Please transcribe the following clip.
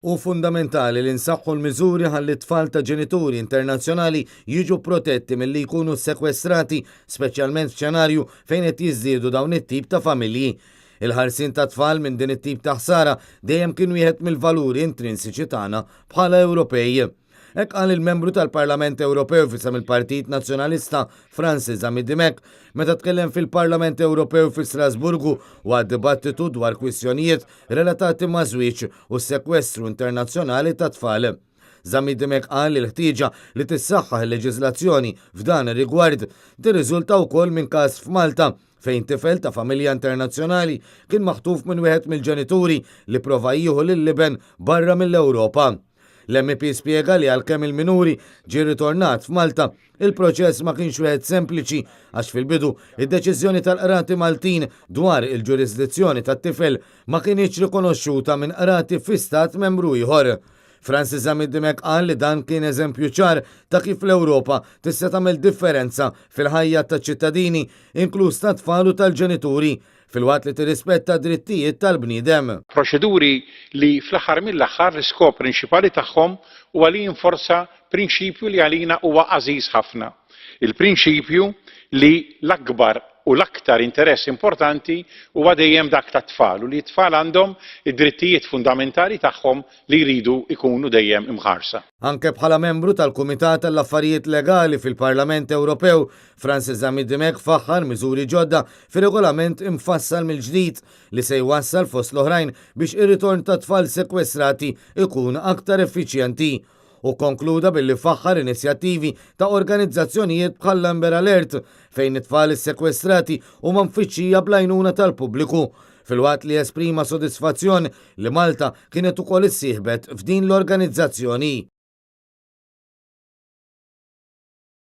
Hu fundamentali li nsaħħu l-miżuri ħalli t-tfal ta' ġenituri internazzjonali jiġu protetti milli jkunu ssekwestrati, speċjalment f'xenarju fejn qed jiżdiedu dawn it-tip ta' familji. Il-ħarsien tat-tfal minn din it-tip ta' ħsara dejjem kien wieħed mill-valuri intrinsiċi tagħna bħala Ewropej. Hekk qal il-Membru tal-Parlament Ewropew f'isem il-Partit Nazzjonalista Francis Zammit Dimech meta tkellem fil-Parlament Ewropew fi Strasburgu waqt dibattitu dwar kwistjonijiet relatati ma' żwieġ u s-sekwestru internazzjonali ta' tfal. Zammit Dimech qal li l-ħtieġa li tissaħħaħ il-leġiżlazzjoni f'dan ir-rigward tirriżulta wkoll minn każ f'Malta fejn tifel ta' familja internazzjonali kien maħtuf minn wieħed mill-ġenituri li prova jieħu lill-iben barra mill-Ewropa. L-MEP spjega li għalkemm il-minuri ġie ritornat f'Malta, il-proċess ma kienx wieħed sempliċi għax fil-bidu id-deċiżjoni tal-qrati Maltin dwar il-ġurisdizzjoni tat-tifel ma kinitx rikonoxxuta minn qrati fi stat membru ieħor. Francis Zammit Dimech qal li dan kien eżempju ċar ta' kif l-Ewropa tista' tagħmel differenza fil-ħajja taċ-ċittadini, inkluż tat-tfal u tal-ġenituri, filwaqt li tirrispetta d-drittijiet tal-bniedem. Proċeduri li fl-aħħar mill-aħħar l-iskop prinċipali tagħhom huwa li jinforza prinċipju li għalina huwa għażiż ħafna, il-prinċipju li l-akbar u l-aktar interess importanti huwa dejjem dak tat-tfal u li t-tfal għandhom id-drittijiet fundamentali tagħhom li jridu jkunu dejjem imħarsa. Anke bħala membru tal-Kumitat għall-Affarijiet Legali fil-Parlament Ewropew, Francis Zammit Dimech faħħar miżuri ġodda fir-regolament imfassal mill-ġdid li se jwassal fost l-oħrajn biex ir-ritorn ta' tfal sekwestrati jkun aktar effiċjenti. Hu kkonkluda billi faħħar inizjattivi ta' organizzazzjonijiet bħall-Amber Alert fejn it-tfal issekwestrati huma mfittxija bl-għajnuna tal-pubbliku, filwaqt li esprima sodisfazzjon li Malta kienet ukoll issieħbet f'din l-organizzazzjoni.